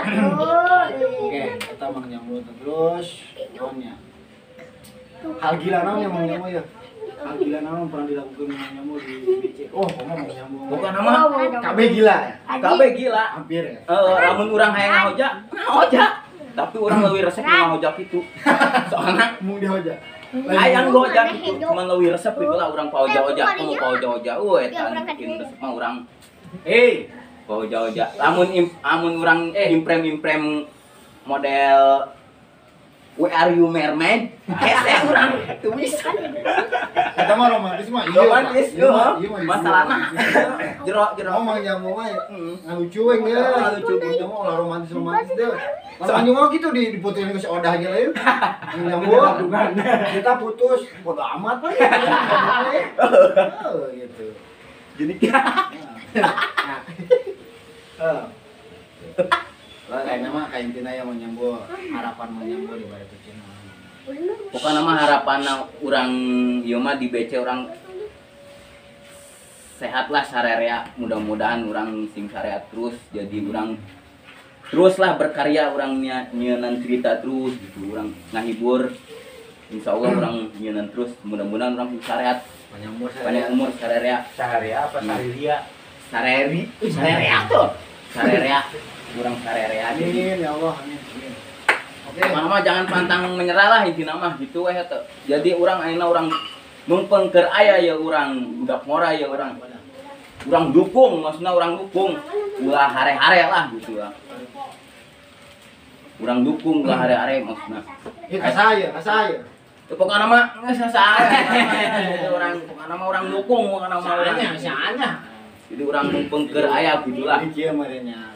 Oke, kita Mang Jambul terus naonnya. Hal gila naon yang Mang Jambul ya? Hal gila naon pernah dilakukan Mang Jambul di BC? Oh, ngomong Mang Jambul. Bukan nama KB gila ya? KB gila. Hampir ya. Heeh, lamun urang hayang ngahoja, ngahoja. Tapi urang leuwih resep nu ngahoja kitu. Soalna Mung dihoja. hayang goja gitu, cuman leuwih resep gitu lah urang paoja-oja, komo paoja-oja eueuh eta bikin resep mah urang. Hei, paoja-oja. Lamun amun urang imprem-imprem model We Are You Mermaid, hese urang teu bisa. Eta mah romantis mah. Iya, Romantis, iya mah, iya mah. Masalahna jero-jero. Oh, Mang Jambul mah ngalucu we geus. Ngalucu Mang Jambul ulah romantis-romantis deh. Mang Jambul gitu diputusin ke si Odah aja lah yuk. Mang Jambul kita putus, bodo amat lah. Oh, gitu. Jadi Heeh. Lah kayaknya mah kayak intina ya Mang Jambul, harapan Mang Jambul di balik kucing. Pokoknya mah harapan urang ieu mah di BC urang sehat lah sarerea, mudah-mudahan urang sing sareat terus, jadi urang teruslah berkarya, urang nyieun cerita terus gitu, urang ngahibur, insya Allah urang nyieun terus, mudah-mudahan urang sing sareat panjang umur, panjang umur sarerea. Sarerea apa sareria? Sareri, sarerea tuh, sarerea, urang sarerea. Amin ya Allah, amin. Amin. Oke. Mama jangan pantang menyerah lah intina mah gitu weh teh. Jadi urang ayeuna urang numpeng keur aya ya urang budak ngora ya urang. Urang dukung, maksudna urang dukung. Ulah hare-hare lah gitu lah. Urang dukung ulah hare-hare maksudna. Ya ka saya, ka saya. Ya, pokokna mah geus saya. Urang pokokna mah urang dukung, pokokna mah urang. Saanya. Jadi urang numpeng keur aya gitu lah. Jadi kieu meureunnya.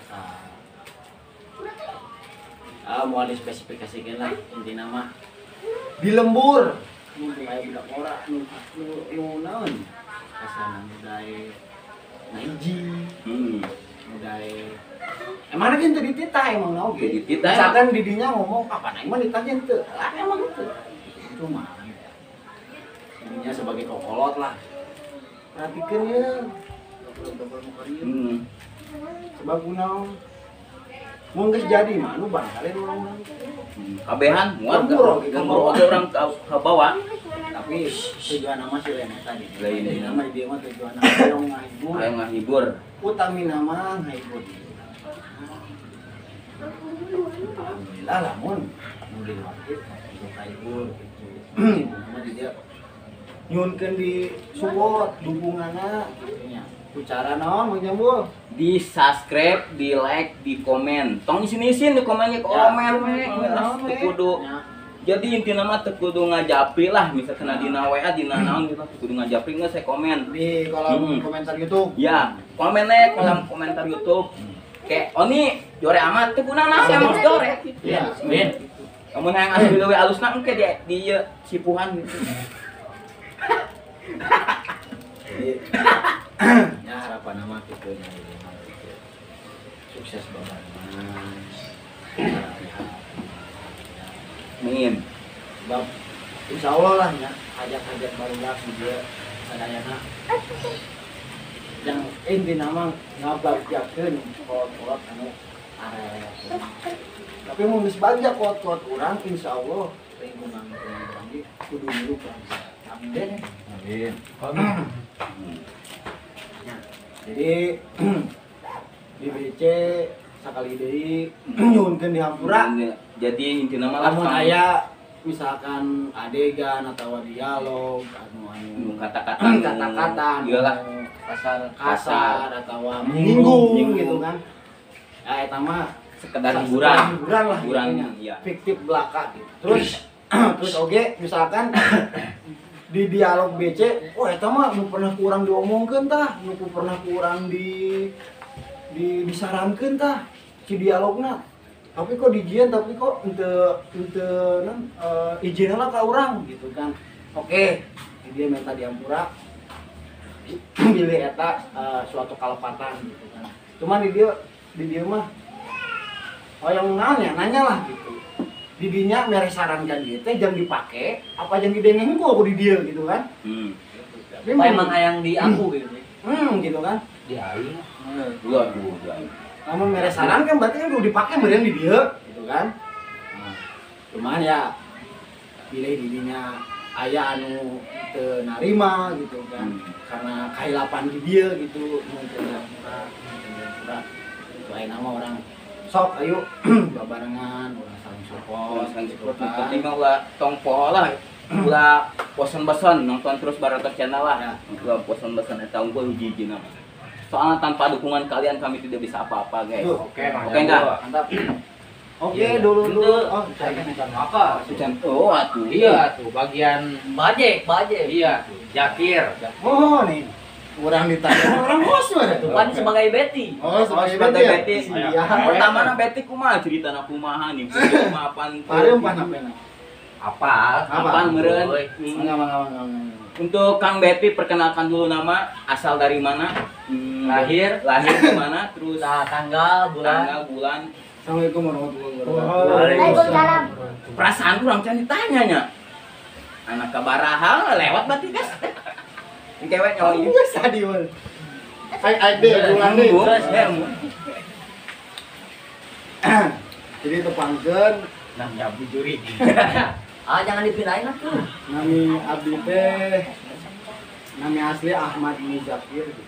Mau dispesifikasikan lah intina mah di lembur nu aya budak ora nu nu naon kasana nu dae ngahiji, nu dae emang ge teu dititah emang naon ge dititah. Misalkan didinya ngomong apa nah emang ditanya teu lah emang teu itu mah didinya sebagai kokolot lah perhatikeun ye sebab kunaon mun geus jadi mah anu bangkalen urang. Kabehan muat lembur oge urang ka bawah. Tapi tujuan nama sih lain eta di. Lain nama di dieu mah tujuan hayang ngahibur. Hayang ngahibur. Utamina mah ngahibur. Alhamdulillah lamun nu lewat itu ngahibur gitu. Mah di dieu nyuhunkeun di support dukunganna kitu nya. Cara naon Mang Jambul? Di subscribe, di like, di komen. Tong isin-isin di komennya komen we. Teu kudu. Jadi intina mah teu kudu ngajapri lah, misalkan dina WA dina naon gitu teu kudu ngajapri geus saya komen. Di kolom komentar YouTube. Ya, komen we kolom komentar YouTube. Kayak Oni jore amat teu kuna naon emang jore gitu. Ya, amin. Lamun hayang asli leuwih alusna engke di ieu sipuhan gitu. Ya harapan nama gitu nya sukses babarengan. Amin. Sebab insya Allah lah ya hajat-hajat barudak di dieu sadayana yang inti nama ngabagjakeun kolot-kolot anu area. Tapi mun geus bagja kolot-kolot urang insya Allah lingkungan urang ge kudu milu bangsa. Amin. Amin. Amin. Nah, jadi di BC sakali deui nyuhunkeun dihampura. Jadi intina mah lamun aya misalkan adegan atau dialog anu kata-kata kata-kata iyalah kasar atau menyinggung gitu kan. Ya eta mah sekedar hiburan, hiburan lah, hiburan ya. Fiktif belaka gitu. Terus terus oge misalkan di dialog BC, oh eta mah nu pernah kurang diomongkeun tah, nu pernah kurang di disarankeun tah si dialogna. Tapi kok dijieun, tapi kok henteu henteu non izinna ka urang gitu kan. Oke, dia minta diampura bilih eta suatu kalepatan gitu kan. Cuman di dia mah oh yang nanya lah gitu. Didinya mere saran kan dia teh jangan dipake apa jangan didengeng ku di dia gitu kan. Tapi emang hayang di aku gitu. Gitu kan. Di aing. Waduh, di aing. Lamun mere saran kan berarti kan kudu dipake meureun di dieu gitu kan. Nah, cuman ya pilih dirinya aya anu teu narima gitu kan. Karena kahilapan di dieu gitu mungkin murah murah. Itu aya nama orang sok ayo babarengan urang saling support, saling support. Penting mah ulah tong poho lah. Ulah bosan-bosan nonton terus Barata Channel lah. Ulah bosan-bosan eta unggul hiji-hijina. Soalnya tanpa dukungan kalian kami tidak bisa apa-apa, guys. Oke, oke enggak? Mantap. Oke, dulu. Oh, apa? Oh, atuh. Iya tuh, bagian bajek. Iya, Jakir. Oh, nih. Orang ditanya orang host mah tuh kan sebagai Betty. Oh, sebagai Betty. Iya. Pertama na Betty kumaha ceritana kumaha nih? Kumaha apaan? Pareumpah napena. Apal? Apal meureun. Enggak. Untuk Kang Betty perkenalkan dulu nama, asal dari mana? Lahir di mana? Terus tanggal, bulan. Assalamualaikum warahmatullahi wabarakatuh. Waalaikumsalam. Perasaan kurang can ditanyanya. Anak kabaraha lewat berarti guys. Engke we nyawa ieu. Geus tadi mah. Ai deh bulan deui. Terus Jadi tepangkeun nah nyabu juri. Ah jangan dipindahin atuh. Nami abdi teh nami asli Ahmad Muzakir gitu.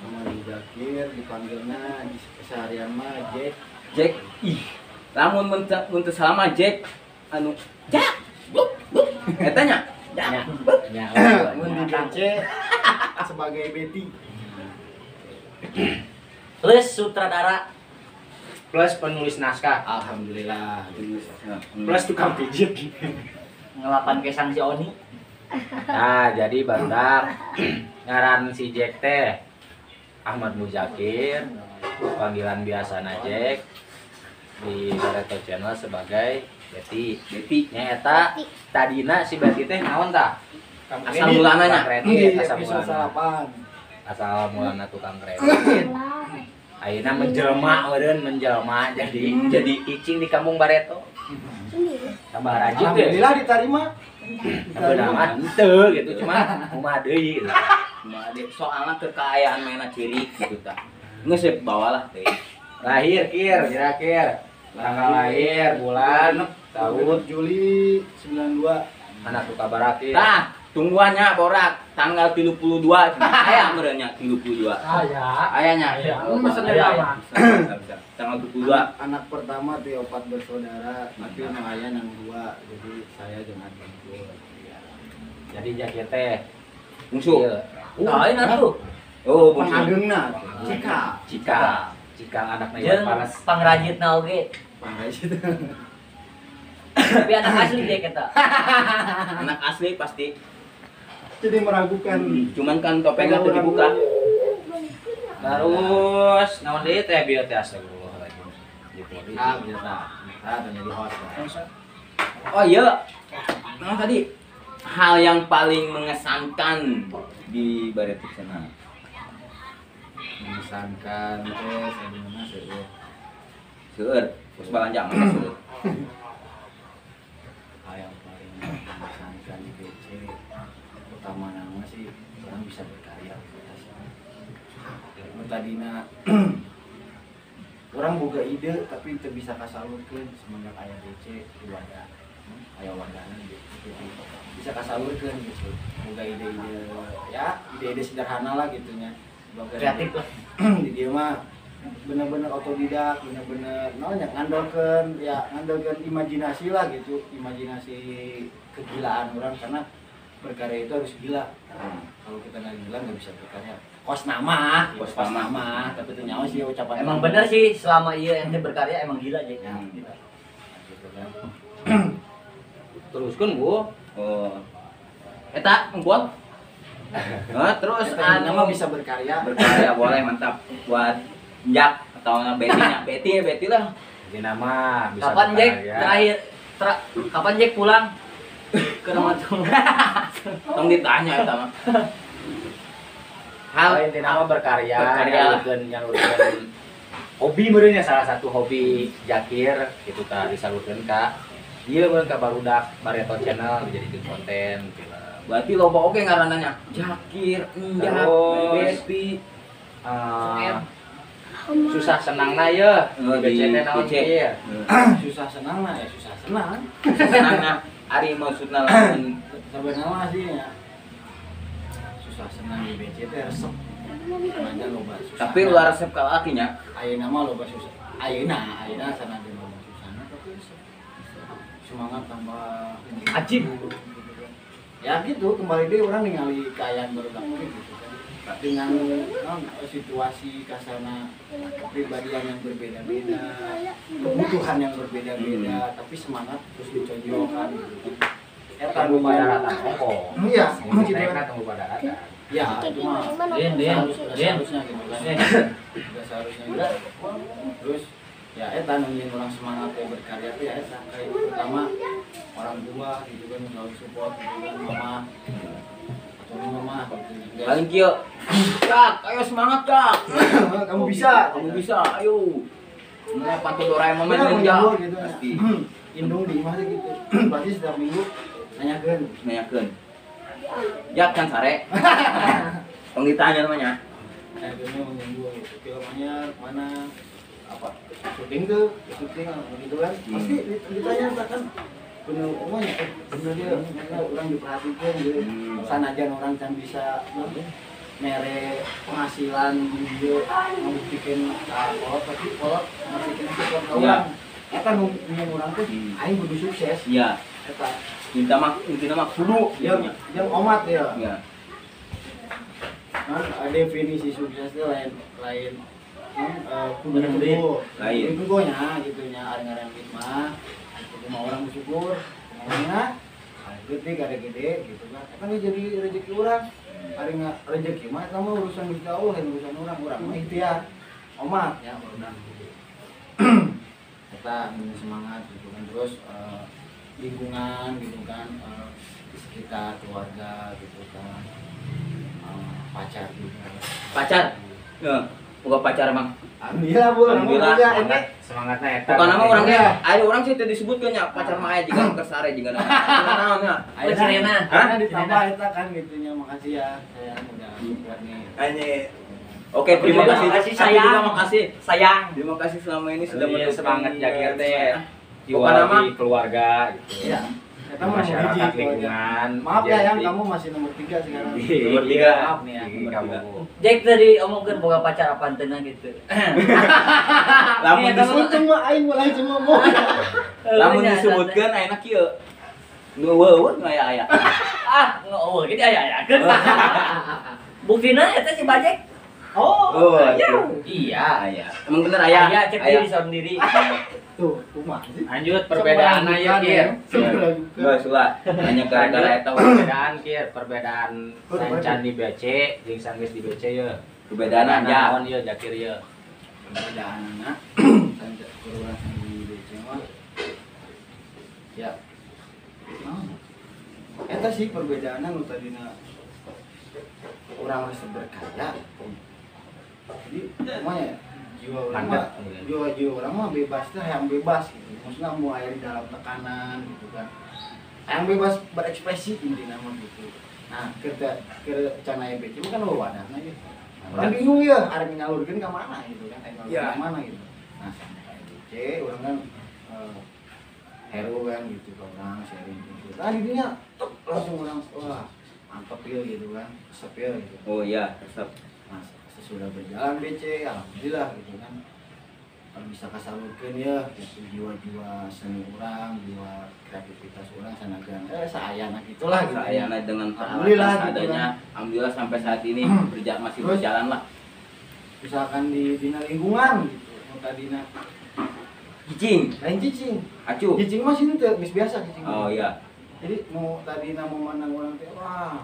Ahmad Muzakir dipanggilna di keseharian mah Jack. Jack ih. Lamun mun teu salama Jack anu Jack. Bup bup. Eta nya. Jack. Nya. Mun di BC sebagai Betty. Plus sutradara plus penulis naskah. Alhamdulillah. Plus tukang pijit. Ngelapan kesang si Oni. Nah, jadi barudak ngaran si Jack teh Ahmad Muzakir, panggilan biasana Jack di Barata Channel sebagai Betty. Betty nya eta tadina si Betty teh naon tah? Asal mulana nya. Kredit, asal mulana. Asal mulana tukang kredit. Ayeuna menjelma eureun menjelma jadi icing di kampung Bareto. Tambah rajin deh. Alhamdulillah diterima. Beunang henteu gitu cuma kumaha deui gitu. Kumaha deui soalna kekayaan mainna ciri gitu tah. Geus we bawalah teh. Lahir kir kira-kira. Tanggal lahir, bulan, tahun Juli 92. Anak Sukabaraki. Tah, tungguannya borak tanggal 32 aya meureun nya 32. Aya. Aya nya. Mesen lama. Tanggal 22. Anak pertama ti 4 bersaudara, tapi nu aya nang 2. Jadi saya jeung adik gua. Jadi Jakir teh bungsu. Lain atuh. Oh, bungsu. Pangageungna Cika. Cika. Cika anakna Iwan Fals. Pangrajitna oge. Pangrajit. Tapi anak asli dia kita. Anak asli pasti. Jadi meragukan. Cuman kan topengnya tuh dibuka. Terus naon deui teh bieu teh astagfirullahaladzim. Ah, bieu tah. Tah jadi host. Oh iya. Nah tadi hal yang paling mengesankan di Barata Channel. Mengesankan teh sabenerna seueur. Seueur, terus balanja mah seueur. Hal yang paling mengesankan di BC pertama nama sih orang bisa berkarya tadina orang boga ide tapi teu bisa kasalurkeun semenjak aya BC di wadah aya wadahna gitu bisa kasalurkeun gitu boga ide-ide ya ide-ide sederhana lah gitu nya kreatif lah di dieu mah bener-bener otodidak bener-bener naon nya ngandalkeun ya ngandalkeun imajinasi lah gitu imajinasi kegilaan orang karena berkarya itu harus gila. Kalau kita nggak gila nggak bisa berkarya. Kos nama, kos nama, tapi itu nyawa sih ucapan. Emang bener sih selama iya ente berkarya emang gila aja. Ya, gitu kan. Teruskan bu. Oh. Eta ngumpul. Nah, terus nama bisa berkarya. Berkarya boleh mantap buat Jack atau Betty-nya. Betty ya Betty lah. Jadi nama bisa. Kapan Jack terakhir kapan Jack pulang? Ke rumah tuh. Tong ditanya eta mah. Hal inti nama berkarya, nyalurkeun hobi meureun nya salah satu hobi Jakir gitu tah disalurkeun ka ieu meureun ka barudak Bareta Channel dijadikeun konten film. Berarti loba oge ngaranna nya. Jakir, Enjak, Betty, Susah senangna ye di BC teh naon kieu? Susah senang mah ya susah senang. Susah senangna ari maksudna lamun sebenarnya mah sih ya. Susah senang di BC teh resep. Aja loba susah. Tapi ulah resep ka laki nya. Ayeuna mah loba susah. Ayeuna sanajan loba susahna tapi resep. Semangat tambah ajib. Ya gitu, kembali deh orang ningali kaayaan barudak gitu kan. Dengan situasi kasana kepribadian yang berbeda-beda, kebutuhan yang berbeda-beda, tapi semangat terus diconjolkan gitu. Eta tunggu pada rata ongko. Iya, gitu kan tunggu pada rata. Ya, itu mah seharusnya gitu kan. Udah seharusnya gitu. Terus ya eta nungguin orang semangat ya berkarya tuh ya eta kayak pertama orang tua gitu kan selalu support gitu kan, mama atau mama gitu. Paling kieu, Kak, ayo semangat Kak. Kamu bisa, kamu bisa, ayo. Mulai pantau Doraemon aja gitu. Pasti. Indung di imah gitu. Pasti setiap minggu nanyakeun. Ya kan sare. Tong ditanya namanya. Nanyakeun minggu gitu. Filmnya mana? Apa? Syuting tuh, syuting gitu kan. Pasti ditanya kan bener omongnya, bener dia, orang diperhatikan gitu. Sanajan orang can bisa mere penghasilan video membuktikan kolot, tapi kolot membuktikan support ke orang. Eta nu orang tuh aing kudu sukses. Iya. Eta minta mah intina mah kudu yang omat ya. Iya. Nah, definisi sukses teh lain lain kudu lain. Kudu nya gitu nya ari-ari duit mah. Cuma orang bersyukur, maunya gede, ada gede gitu kan. Kan jadi rezeki orang, hari nggak rezeki mah itu mah urusan Gusti Allah, urusan orang, orang mah ikhtiar, omat ya orang. Kita semangat gitu kan, terus lingkungan gitu kan, di sekitar keluarga gitu kan, pacar juga. Pacar? Ya, bukan pacar emang. Alhamdulillah bu, alhamdulillah. Semangatnya eta. Bukan nama orangnya, ada orang sih tadi disebutkan ya pacar mah aya jiga kersare jiga naon nya. Aya Sirena. Hah? Ditambah eta kan gitunya, makasih ya saya udah support nih. Anjing. Oke, terima kasih. Sayang. Terima kasih. Sayang. Terima kasih selama ini sudah mendukung semangat Jakir teh. Bukan nama keluarga gitu. Iya. Eta mah masyarakat lingkungan. Maaf ya yang kamu masih nomor 3 sekarang. Nomor 3. Maaf nih ya. Jack tadi omongkeun boga pacar apaan teh gitu. Lamun disebutkeun mah aing mulai ngomong. Lamun disebutkeun ayeuna kieu. Nu eueuh nu aya-aya. Ah, nu eueuh ge aya-ayakeun. Buktina eta si Bajek. Oh, iya. Iya. Emang bener aya. Aya cek diri sendiri. Tuh, kumaha sih? Lanjut perbedaan aya Kir. Enggak sulah. Hanya gara-gara eta perbedaan Kir, perbedaan sancan di BC jeung sanggeus di BC ye. Perbedaan aja. Naon ye Jakir ye? Perbedaanna sancan kurang di BC mah. Ya. Eta sih perbedaanna nu tadina urang resep berkarya. Jadi kumaha ya? Jiwa orang mah, jiwa orang mah bebas teh yang bebas gitu. Maksudnya mau air di dalam tekanan gitu kan. Yang bebas berekspresi intinya mah gitu. Nah, kerja ke can aya BC mah kan wadahna gitu. Orang bingung ya, arek nyalurkeun ka mana gitu kan, arek nyalurkeun ka mana gitu. Nah, sampai BC orang kan hero kan gitu ke orang sharing gitu. Nah, didinya tek langsung orang wah, mantep ya gitu kan, resep ya gitu. Oh iya, resep. Nah, sesudah berjalan BC, alhamdulillah gitu kan. Kalau bisa kasalurkeun ya gitu, jiwa-jiwa seni orang, jiwa kreativitas orang sanajan saayana gitulah gitu. Saayana dengan alhamdulillah adanya, gitu kan. Alhamdulillah sampai saat ini masih terus, berjalan lah. Misalkan di dina lingkungan gitu, mau tadina cicing, lain cicing. Acuh. Cicing mah sini teh geus biasa cicing. Oh iya. Jadi mau tadina mau mandang orang teh wah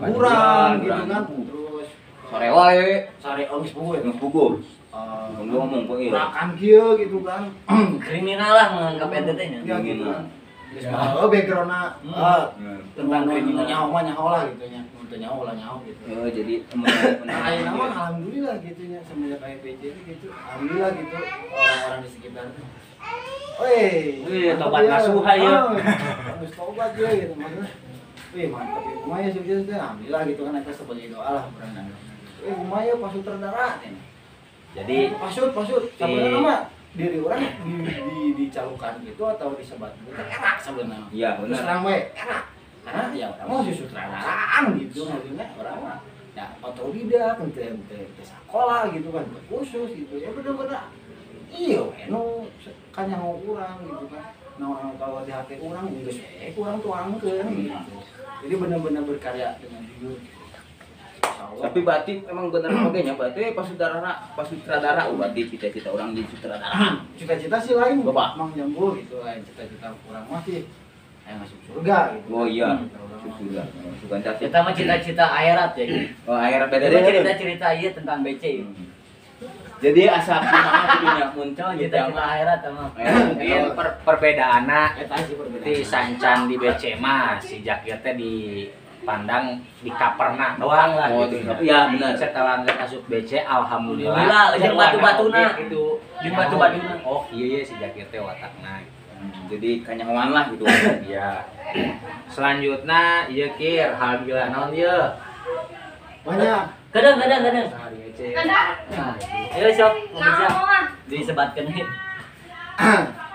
kurang gitu kan, terus sore wae, sare geus puguh, geus puguh. Ngomong kok ieu. Kurakan kieu gitu kan. Kriminal lah menganggap ente teh nya. Ya gitu kan. Geus mah background-na tentang kriminal nyaho mah nyaho lah gitu nya. Mun teu nyaho lah nyaho gitu. Oh, jadi nah, ayeuna mah alhamdulillah gitu nya semenjak aya BC gitu. Alhamdulillah gitu orang-orang di sekitar. Oi, tobat nasuha ya. Geus tobat ya gitu maksudnya. Wih mantap ya, lumayan sukses deh, alhamdulillah gitu kan, eta sebagai doa lah urang. Wih lumayan pas sutradara teh. Jadi pasut sebenarnya mah diri orang di dicalukan gitu atau disebat gitu enak sebenarnya. Iya, benar. Terus terang we enak. Karena ya orang mah sutradaraan gitu maksudnya orang mah ya otodidak, ente sekolah gitu kan, kursus gitu. Ya bener-bener iya anu kan yang urang gitu kan. Nah orang kalau di hati urang geus we urang tuangkeun gitu. Jadi bener-bener berkarya dengan jujur. Tapi berarti emang bener oge nya berarti pas sutradara berarti cita-cita orang jadi sutradara. Cita-cita sih lain Bapak. Mang Jambul gitu lain cita-cita orang mah sih yang masuk surga gitu. Oh iya, masuk surga. Bukan cita. Kita mah cita-cita akhirat ya. Oh akhirat beda deh. Cerita-cerita iya tentang BC. Jadi asa kumaha kitu nya muncul cita-cita akhirat mah. Mungkin perbedaanna eta sih perbedaan. Di sancan di BC mah si Jakir teh di pandang di kaperna doang lah oh, gitu. Iya benar. Setelah masuk BC alhamdulillah. Alhamdulillah jeung batu-batuna gitu. Jeung batu-batuna. Oh iya si Jakir teh watakna. Jadi kanyahoan lah gitu. Iya. Selanjutnya ieu Kir, hal gila naon ieu? Banyak. Kadang-kadang. Nah, ayo sok pemirsa disebatkeun.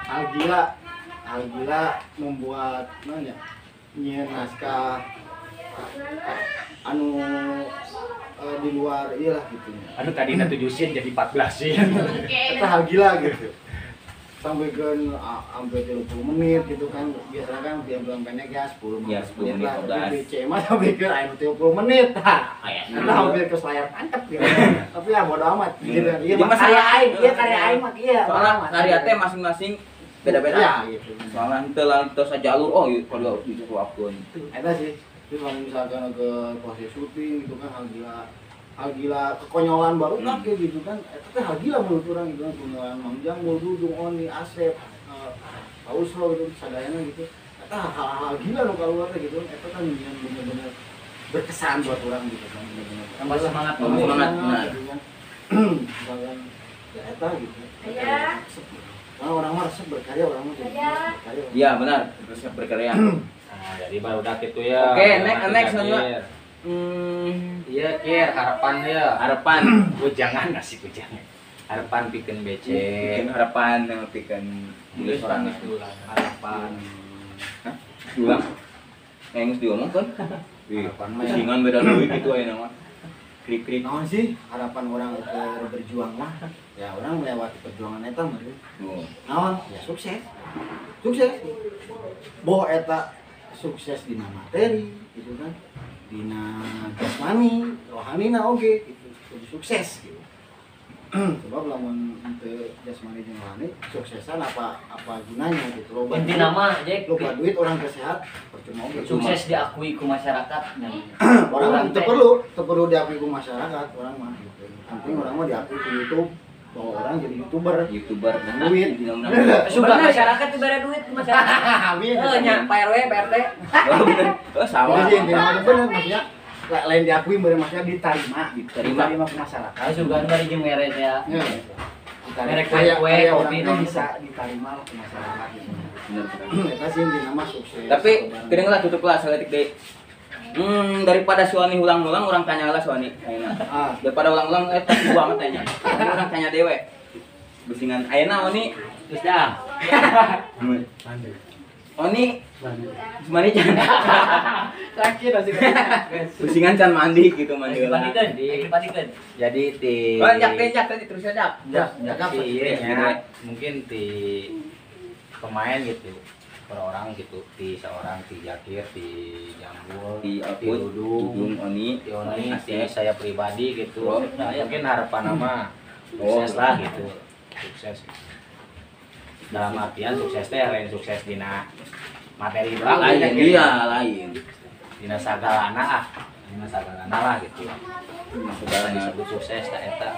Hal gila membuat naon ya? Nyieun naskah anu di luar iyalah gitu. Aduh tadi 7 scene jadi 14 scene. Eta hal gila gitu. Sampai ke hampir 30 menit gitu kan. Biasanya kan film-film pendek ya 10 ya, 10 menit lah. Tapi BC mah sampai ke 30 menit. Eta hampir ke layar tancap gitu. Tapi ya bodo amat gitu. Iya karya aing, iya karya aing mah kieu. Soalnya karya teh masing-masing beda-beda. Ya gitu. Soalnya henteu lah tos jalur oh kalau disuapkeun. Eta sih. Terus kalau misalkan ke proses syuting gitu kan hal gila kekonyolan baru kan kayak gitu kan itu teh hal gila menurut orang gitu kan kekonyolan Mang Jambul, Dudung, Oni, Asep, Pausro gitu sadayana gitu eta hal-hal gila nu keluar teh gitu eta kan yang bener-bener berkesan buat orang gitu kan bener-bener tambah semangat benar gitu kan misalkan ya eta gitu karena orang mah resep berkarya orang mah jadi berkarya iya benar resep berkarya. Nah, jadi baru udah gitu ya. Oke, next selanjutnya. Iya, Kir, harapan ya. Harapan. Wejangan asik wejangan. Harapan pikeun BC. Pikeun harapan pikeun geus orang harapan. Hah? Diulang. Geus diomongkeun. Harapan mah pusingan beda deui kitu ayeuna mah. Krik-krik. Naon sih harapan orang keur berjuang mah? Ya orang melewati perjuangan eta mah. Naon? Ya sukses. Sukses. Boh eta sukses dina materi gitu kan, dina jasmani, rohanina oge gitu, jadi sukses gitu. Sebab lamun teu jasmani jeung rohani suksesan apa gunanya gitu loba. Intina mah Jack, loba duit orang sehat percuma oge. Sukses diakui ku masyarakat. Orang teu perlu diakui ku masyarakat orang mah gitu. Penting orang mah diakui ku YouTube bahwa orang jadi YouTuber duit. Suka masyarakat tuh bare duit ke masyarakat. Amin. Heuh nya Pak RW, Pak RT. Oh bener. Oh sama. Jadi intinya bener maksudnya lain diakui bener maksudnya diterima ke masyarakat. Sugan bari jeung mere teh ya. Mere kue kopi bisa diterima lah ke masyarakat gitu. Bener. Eta sih intinya mah sukses. Tapi kedeung lah tutup lah saeutik deui. Daripada Suani ulang-ulang orang tanya lah Suani ayeuna. Daripada ulang-ulang tapi banget tanya. Orang tanya dewe. Besingan ayeuna Oni geus dah. Oni mandi can. Sakit asik. Besingan can mandi gitu mandi. Dipatikeun. Jadi di Oh, jak tadi terus aja. Jak. Iya, mungkin di pemain gitu. Per orang gitu, di seorang, di Jakir, di Jambul, di Dudung, Oni, di Oni, di saya pribadi gitu. Nah, mungkin harapan nama sukses lah gitu, sukses. Dalam artian sukses teh lain sukses dina materi doang lain, iya lain. Dina sagalana ah, dina sagalana lah gitu. Segala disebut sukses tak eta.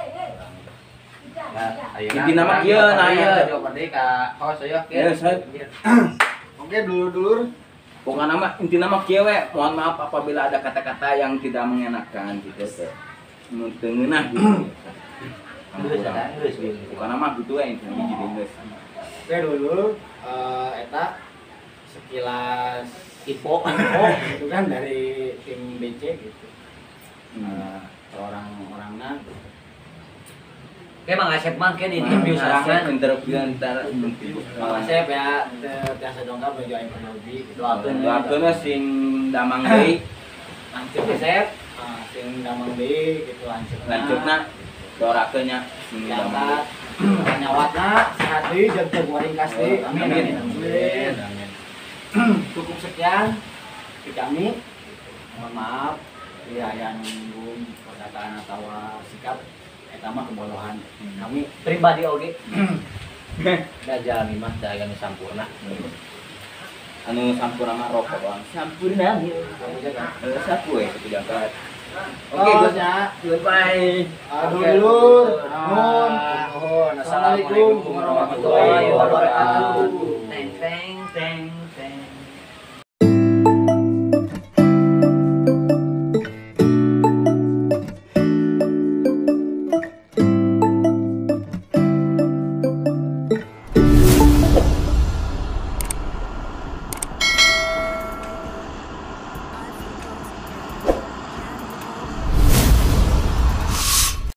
Nah, ayeuna intina mah kieu nanya jawab deui ka host aya. Ya, saya. Oke, dulur-dulur. Pokoknya mah intina mah kieu we, mohon maaf apabila ada kata-kata yang tidak mengenakan gitu teh. Nu teu ngeunah gitu. Pokoknya mah gitu we intina hiji geus. Oke, dulur, eta sekilas info gitu kan dari tim BC gitu. Orang-orangna gitu. Oke, Mang Asep mah ke di interview sorangan. Interview ntar. Mang Asep ya, tiasa dongkap baju aing peryogi gitu. Doakeun. Doakeun we sing damang deui. Lanjut Asep. Ah, sing damang deui gitu lanceukna. Lanceukna doakeun nya sing damang Diangkat nyawatna sehat deui jag waringkas deui. Amin amin amin. Amin. Cukup sekian di kami. Mohon maaf ya yang menyinggung perkataan atau sikap eta mah kebodohan kami. Pribadi oge. Da jalmi mah da aya nu sampurna. Anu sampurna mah rokok bang. Sampurna. Kamu jaga. Eh, sapu ya sapu jangkat. Oke, Oke, Gus. ya. Goodbye. Aduh, Oke, dulur. Nuhun. Nuhun. Assalamualaikum warahmatullahi wabarakatuh. Teng teng.